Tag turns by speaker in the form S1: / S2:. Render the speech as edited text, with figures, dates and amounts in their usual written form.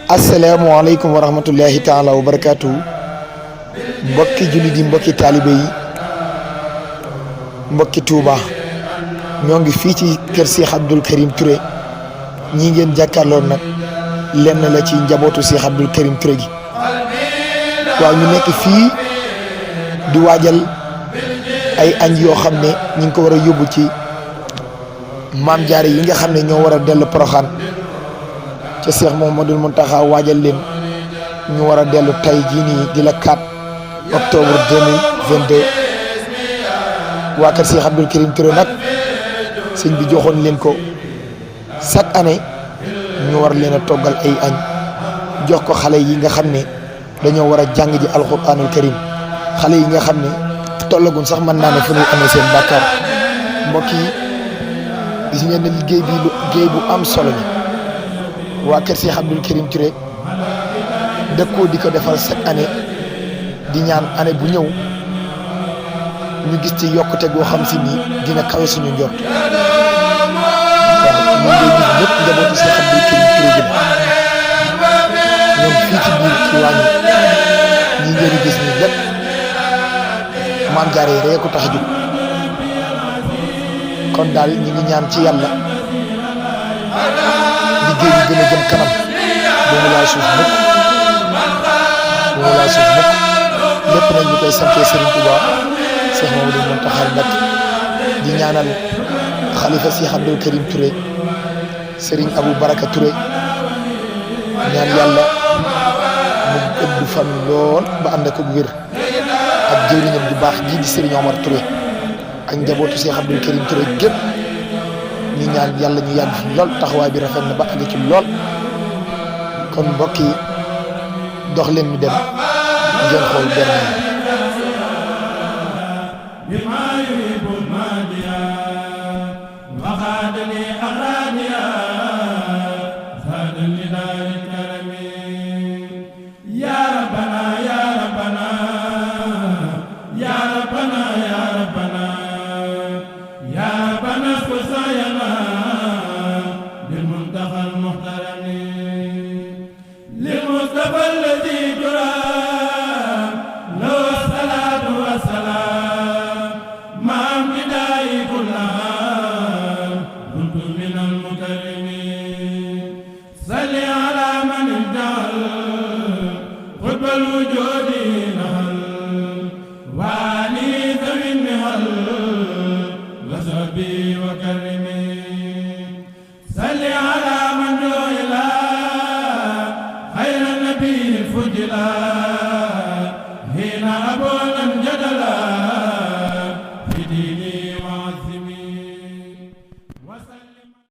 S1: asalaamualeykum wa rahmatullahi taala wa barakaatu. Mbokki jullit yi, mbokki taalibe yi, mbokki Touba, ñoo ngi fii ci kër Cheikh Abdoul Karim Touré. ñii ngeen jàkkaarloo nag lenn la ci njabootu Cheikh Abdoul Karim Touré gi. waaw, ñu nekk fii di waajal ay añ yoo xam ne ñu ngi ko war a yóbbu ci maam jaare yi nga xam ne ñoo war a dellu Porokhane ca Cheikh Mouhamadoul Mountakha waajal leen. ñu war a dellu tey jii nii di la 4 octobre 2022. waa kër Cheikh Abdoul Karim Touré nag sëñ bi joxoon leen ko chaque année ñu war leen a toggal ay añ jox ko xale yi nga xam ne dañoo war a jàng ji alxuraanul karim. xale yi nga xam ne tollagun sax mën naa ne fu ñuy amee seen bàkkaar. mbokk yi gis ngeen ne liggéey bu am solo la. waa kër Cheikh Abdoul Karim Touré dëkkoo di ko defal chaque année di ñaan année bu ñëw ñu gis ci yokkute goo xam si nii dina kawe suñu njort. waaw ñun de gis ñëpp njabootu Cheikh Abdoul Karim Touré gi ñoom fii ci biir ci wàññi ñi ngeen di gis nii lépp maam jaare yi rek ko tax a jóg. kon daal ñu ngi ñaan ci yàlla liggéey bi gën a jëm kanam ba mu laal suuf mukk lépp nag ñu koy santee Serigne Touba Cheikh Mouhamadoul Mountakha Mbacké di ñaanal xalifa Cheikh Abdoul Karim Touré Serigne Abou Baraka Touré ñaan yàlla mu gudd fan lool ba ànd ak wér ak jëwriñam bu baax ji di Serigne Omar Touré ak njabootu Cheikh Abdoul Karim Touré gépp ñu ñaan yàlla ñu yàgg fi lool taxawaay bi rafet na ba àgg ci lool. kon mbokk yi dox leen ñu dem ngeen xool benn
S2: هنا أبونا جدلا في ديني وعزمي